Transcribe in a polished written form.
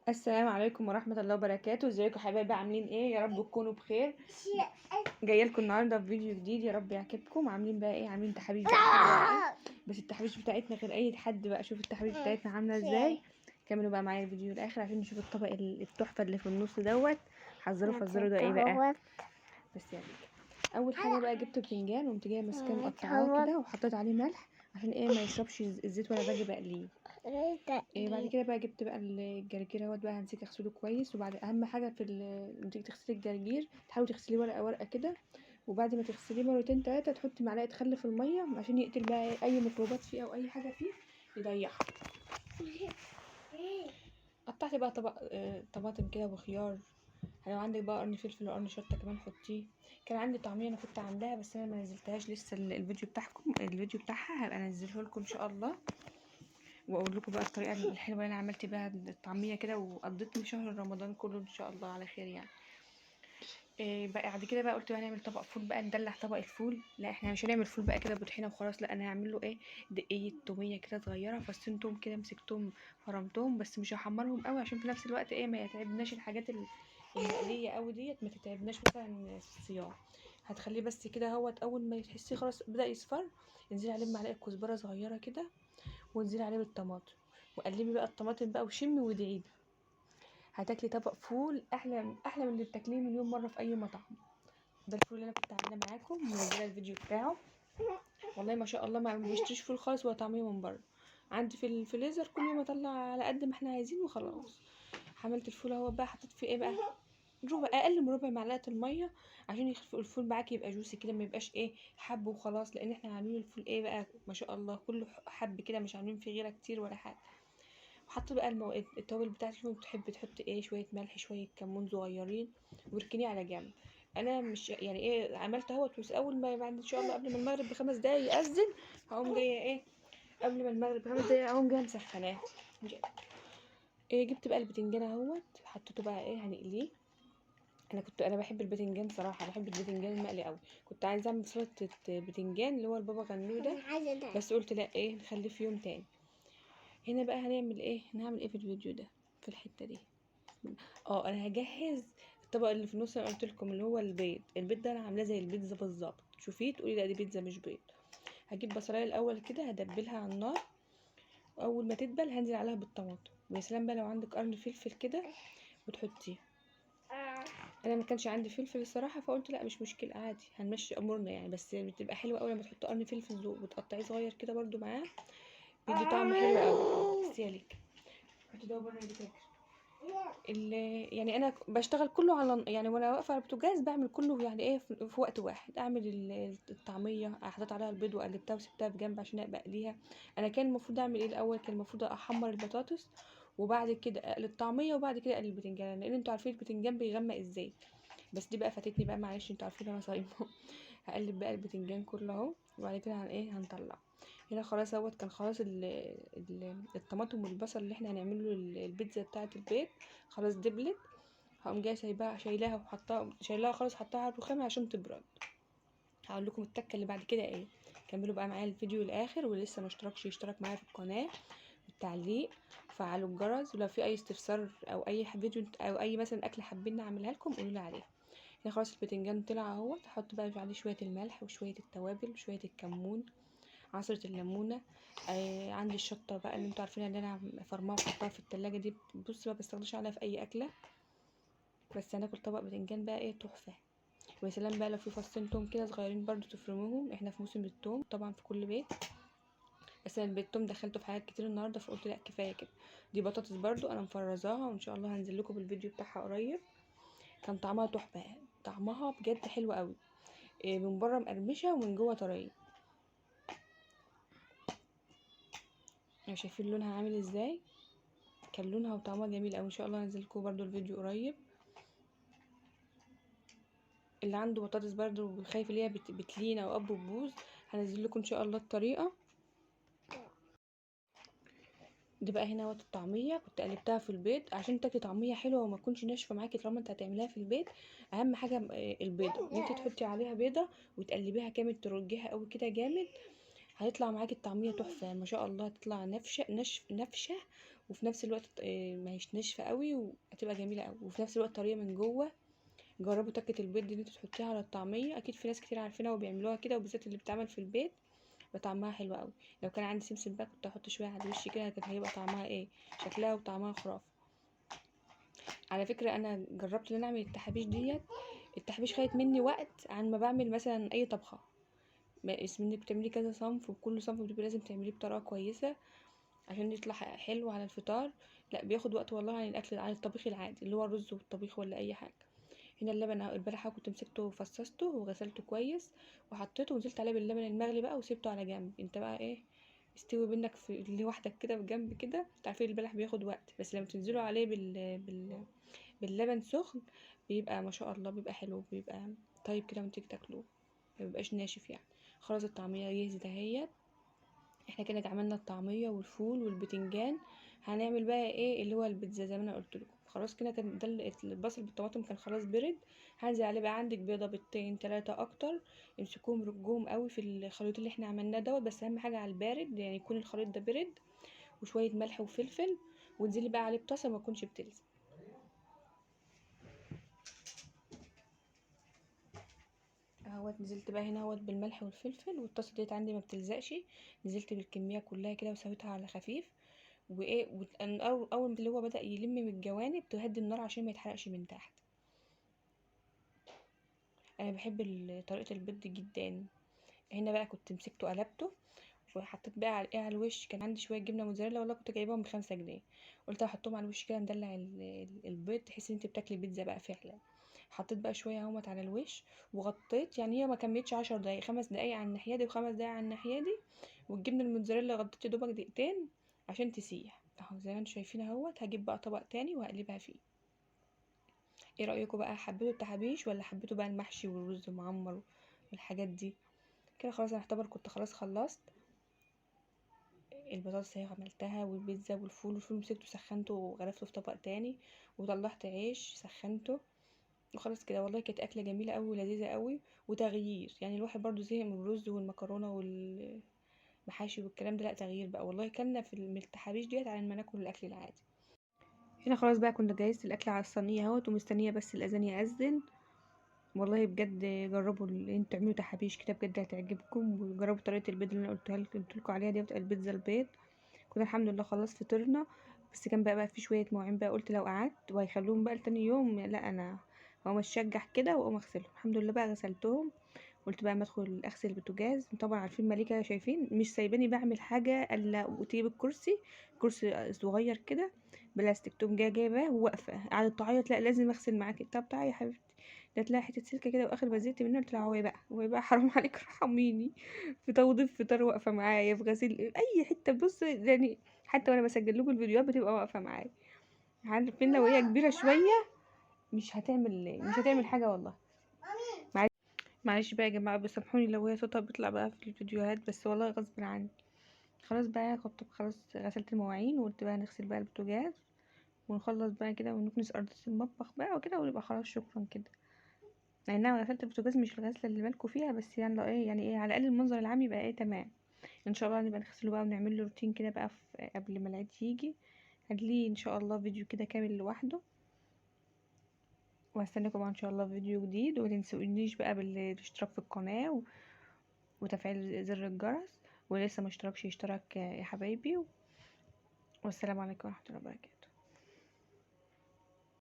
السلام عليكم ورحمة الله وبركاته. ازيكم حبايبي؟ عاملين ايه؟ يا رب تكونوا بخير. جاية لكم النهارده في فيديو جديد، يا رب يعجبكم. عاملين بقى ايه؟ عاملين تحابيش بقى حلوة قوي، بس التحابيش بتاعتنا غير اي حد بقى. شوف التحابيش بتاعتنا عامله ازاي. كملوا بقى معايا الفيديو للاخر عشان نشوف الطبق التحفة اللي في النص دوت. حذروا فزروا ده ايه بقى؟ بس يعني اول حاجة بقى جبت بتنجان وقمت جاية ماسكاه مقطعاه كده وحطيت عليه ملح عشان ايه ما يشربش الزيت وانا باجي بقليه. إيه بعد كده بقى جبت بقى الجرجير اهوت بقى، همسك اغسله كويس. وبعد اهم حاجة في لما تيجي تغسلي الجرجير تحاولي تغسليه ورقة ورقة كده، وبعد ما تغسليه مرتين تلاتة تحطي معلقه خل في المية عشان يقتل بقى اي ميكروبات فيه او اي حاجة فيه يضيعها. قطعت بقى طبق طماطم كده وخيار، لو عندك بقى قرن فلفل وقرن شطه كمان حطيه. كان عندي طعميه انا كنت عاملاها بس انا ما نزلتهاش لسه، الفيديو بتاعكم الفيديو بتاعها هبقى انزله لكم ان شاء الله، واقول لكم بقى الطريقة الحلوة اللي انا عملت بيها الطعمية كده وقضيت شهر رمضان كله ان شاء الله على خير يعني. إيه بقى بعد كده بقى قلت بقى هنعمل طبق فول بقى، ندلع طبق الفول. لا احنا مش هنعمل فول بقى كده بطحينه وخلاص، لا انا هعمل له ايه، دقيه توميه كده صغيرة، فصين توم كده مسكتهم فرمتهم، بس مش هحمرهم قوي عشان في نفس الوقت ايه ما يتعبناش الحاجات المقليه قوي ديت، ما تتعبناش مثلا في الصيام. هتخليه بس كده اهوت، اول ما تحسيه خلاص بدا يصفر انزلي عليه بمعلقه كزبره صغيرة كده، وانزلي عليه بالطماطم، وقلبي بقى الطماطم بقى وشمي وادعي. هتاكلي طبق فول احلى احلى من اللي بتاكليه مليون مرة في اي مطعم. ده الفول اللي انا كنت عاملاه معاكم ومنزلة الفيديو بتاعه، والله ما شاء الله ما بشتريش فول خالص ولا طعميه من بره، عندي في الفريزر كل يوم اطلع على قد ما احنا عايزين وخلاص. عملت الفول اهو بقى، حطيت فيه ايه بقى، ربع اقل من ربع معلقه المية عشان الفول معاكي يبقى juicy كده، ما يبقاش ايه حب وخلاص، لان احنا عاملين الفول ايه بقى ما شاء الله كله حب كده، مش عاملين فيه غيره كتير ولا حاجة. وحط بقى التوابل بتاعتك، شوفي بتحبي تحطي ايه، شوية ملح شوية كمون صغيرين، واركنيه على جنب. انا مش يعني ايه عملت اهوت، بس اول ما بعد ان شاء الله قبل ما المغرب ب5 دقايق يأذن هقوم جاية ايه، قبل ما المغرب ب5 دقايق هقوم جاية مسخناه. ايه جبت بقى البتنجان اهوت، حطيته بقى ايه هنقليه. انا بحب البتنجان صراحة، بحب البتنجان المقلي قوي. كنت عايزه اعمل سلطة بتنجان اللي هو البابا غنوج ده، بس قلت لا ايه نخليه في يوم تاني. هنا بقى هنعمل ايه، هنعمل ايه في الفيديو ده في الحتة دي، انا هجهز الطبق اللي في النص اللي قلت لكم اللي هو البيض. البيض ده انا عاملاه زي البيتزا بالظبط، شوفيه تقولي لا دي بيتزا مش بيض. هجيب بصلايه الاول كده هدبلها على النار، واول ما تدبل هنزل عليها بالطماطم. ويا سلام بقى لو عندك قرن فلفل كده وتحطيه. انا ما كانش عندي فلفل الصراحة، فقلت لا مش مشكلة عادي هنمشي امورنا يعني، بس بتبقى حلوة قوي لما تحط قرن فلفل وتقطعيه صغير كده برده معاه، بيدي طعم حلو قوي. بس يا ليك حطي ده بره اللي فاكر يعني انا بشتغل كله على يعني وانا واقفة على البوتاجاز بعمل كله يعني ايه في وقت واحد. اعمل الطعمية حطيت عليها البيض وقلبتها وسبتها في جنب عشان ابقى اقليها. انا كان المفروض اعمل ايه الاول، كان المفروض احمر البطاطس وبعد كده اقلي الطعمية وبعد كده اقلي البتنجان، لان انتوا عارفين البتنجان بيغمق ازاي. بس دي بقى فاتتني بقى معلش، انتوا عارفين انا صايمه. هقلب بقى البتنجان كله اهو، وبعد كده ايه هنطلع هنا خلاص اهوت. كان خلاص الطماطم والبصل اللي احنا هنعمله البيتزا بتاعه البيت خلاص دبلت. هقوم جاية سايباها شايلاها وحطاها شايلاها خلاص، حطاها على الرخامه عشان تبرد. هقول لكم التكه اللي بعد كده ايه. كملوا بقى معايا الفيديو للاخر، ولسه ما اشتركش يشترك معايا في القناة والتعليق، وفعلوا الجرس، ولو في اي استفسار او اي فيديو او اي مثلا اكله حابين نعملها لكم قولوا لي عليها. هنا خلاص البتنجان طلع اهوت، هحط بقى عليه شوية الملح وشوية التوابل وشوية الكمون، عصره الليمونه، عندي الشطه بقى اللي انتوا عارفينها اللي انا فرماها وحطاها في التلاجة دي، بص ما بستغناش عنها في اي اكله. بس هناكل طبق بتنجان بقى ايه تحفة. ويا سلام بقى لو في فصين توم كده صغيرين برضو تفرموهم، احنا في موسم التوم طبعا في كل بيت، بس انا البيت توم دخلته في حاجات كتير النهارده فقلت لا كفاية كده. دي بطاطس برضو انا مفرزاها وان شاء الله هنزل لكم بالفيديو بتاعها قريب. كان طعمها تحفة، طعمها بجد حلو قوي، من بره مقرمشه ومن جوه طرية. يعني شايفين لونها عامل ازاي، كان لونها وطعمها جميل قوي. ان شاء الله هنزل لكم برضو الفيديو قريب. اللي عنده بطاطس برضو خايف اللي هي بتلين او اب وبوز، هنزل لكم ان شاء الله الطريقة دي بقى. هنا وقت الطعمية كنت قلبتها في البيض عشان تاكلي طعميه حلوة وما تكونش ناشفة معاكي طالما انت هتعمليها في البيت. اهم حاجة البيضة، ان انت تحطي عليها بيضة وتقلبيها جامد، ترجيها قوي كده جامد، هيطلع معاكي الطعمية تحفة ما شاء الله، هتطلع نافشه نافشه وفي نفس الوقت ما هيش ناشفة قوي، وهتبقى جميلة قوي، وفي نفس الوقت طرية من جوه. جربوا تكه البيض دي اللي انتوا تحطيها على الطعمية، اكيد في ناس كتير عارفينها وبيعملوها كده، وبالذات اللي بتتعمل في البيت بطعمها حلو قوي. لو كان عندي سمسم بقى كنت هحط شوية على الوش كده، كانت هيبقى طعمها ايه، شكلها وطعمها خرافه. على فكرة انا جربت ان انا اعمل التحابيش ديت، التحابيش خدت مني وقت عن ما بعمل مثلا اي طبخه، ما اسم انك بتعملي كذا صنف، وكل صنف بتبقي لازم تعمليه بطريقة كويسة عشان يطلع حلو على الفطار. لا بياخد وقت والله عن الاكل، عن الطبيخ العادي اللي هو الرز والطبيخ ولا اي حاجة. هنا اللبن اهو، البارحة كنت مسكته وفصصته وغسلته كويس وحطيته ونزلت عليه باللبن المغلي بقى، وسبته على جنب. انت بقى ايه، استوي منك في لوحدك كده بجنب كده. انت عارفين البلح بياخد وقت، بس لما تنزلوا عليه باللبن سخن بيبقى ما شاء الله، بيبقى حلو، بيبقى طيب كده وانت تاكلوه، ما بيبقاش ناشف يعني. خلاص الطعمية جهزت اهيت. احنا كده عملنا الطعمية والفول والبتنجان. هنعمل بقى ايه اللي هو البيتزا زي ما انا قلت لكم. خلاص كده كان ده البصل بالطماطم كان خلاص برد. هنزل عليه بقى، عندك بيضة بيضتين 3 اكتر، امسكوهم رجوهم قوي في الخليط اللي احنا عملناه دوت، بس اهم حاجة على البارد يعني يكون الخليط ده برد، وشوية ملح وفلفل، وانزلي بقى عليه بطاسه ما تكونش بتلزق. اهوت نزلت بقى هنا اهوت بالملح والفلفل، والطاسه ديت عندي ما بتلزقش، نزلت بالكمية كلها كده وسويتها على خفيف. وايه، اول ما اللي هو بدا يلم من الجوانب تهدي النار عشان ما يتحرقش من تحت. انا بحب طريقه البيض دي جدا. هنا بقى كنت مسكته قلبته وحطيت بقى على ايه، على الوش كان عندي شوية جبنه موتزاريلا والله كنت جايباهم ب5 جنيه، قلت احطهم على الوش كده ندلع البيض، تحس ان انت بتاكلي بيتزا بقى فعلا. حطيت بقى شوية اهوت على الوش وغطيت، يعني هي ما كملتش 10 دقايق، 5 دقايق على الناحية دي و5 دقايق على الناحية دي، والجبنه الموتزاريلا غطيت دوبك دقيقتين عشان تسيح اهو زي ما انتم شايفين اهوت. هجيب بقى طبق تاني وهقلبها فيه. ايه رايكم بقى، حبيتوا التحابيش ولا حبيتوا بقى المحشي والرز المعمر والحاجات دي؟ كده خلاص انا اعتبر كنت خلاص خلصت البطاطس اهي عملتها، والبيتزا والفول، والفول مسكته سخنته وغرفته في طبق تاني، وطلعت عيش سخنته وخلاص كده. والله كانت اكله جميلة قوي ولذيذه قوي وتغيير، يعني الواحد برضو زهق من الرز والمكرونه والمحاشي والكلام ده، لا تغيير بقى والله. كلنا في التحابيش ديت على ما ناكل الاكل العادي. هنا خلاص بقى كنت جهزت الاكل على الصينية اهوت، ومستنيه بس الاذان يأذن. والله بجد جربوا ان انتوا تعملوا تحابيش كده بجد هتعجبكم، وجربوا طريقه البيض اللي انا قلت لكم عليها دي، البيتزا البيض. كنا الحمد لله خلاص فطرنا، بس كان بقى في شوية مواعين بقى، قلت لو قعدت وهيخلوهم بقى لتاني يوم، لا انا هقوم اتشجع كده واقوم اغسلهم. الحمد لله بقى غسلتهم، قلت بقى ما ادخل اغسل البوتاجاز. طبعا عارفين مليكة شايفين مش سايباني بعمل حاجة الا وتجيب الكرسي، كرسي صغير كده بلاستيك، تقوم جاية جايباه وواقفه قعدت تعيط، لا لازم اغسل معاكي. طب تعالي يا حبيبتي، ده تلاقي حتة سلكه كده، واخر ما زهقت منها قلت لها هو بقى هو بقى حرام عليك ارحميني، في توضيب فطار واقفة معايا، في غسيل اي حتة، بص يعني حتى وانا بسجل لكم الفيديوهات بتبقى واقفة معايا. عارفين لو هي كبيرة شوية مش هتعمل حاجة والله. معلش بقى يا جماعة بيسامحوني لو هي صوتها بيطلع بقى في الفيديوهات، بس والله غصب عني. خلاص بقى كنت خلاص غسلت المواعين، وقلت بقى نغسل بقى البوتاجاز ونخلص بقى كده، ونكنس ارضية المطبخ بقى وكده، ونبقى خلاص شكرا كده. مع ان انا غسلت البوتاجاز مش الغسله اللي بالكوا فيها، بس يعني لو ايه يعني ايه على الاقل المنظر العام يبقى ايه تمام. ان شاء الله نبقى نغسله بقى ونعمل له روتين كده بقى قبل ما العيد يجي، هنليه ان شاء الله فيديو كده كامل لوحده. وهستناكم بقى ان شاء الله في فيديو جديد، وما تنسونيش بقى بالاشتراك في القناة وتفعيل زر الجرس، ولسه ما اشتركش يشترك يا حبايبي. والسلام عليكم ورحمة الله وبركاته.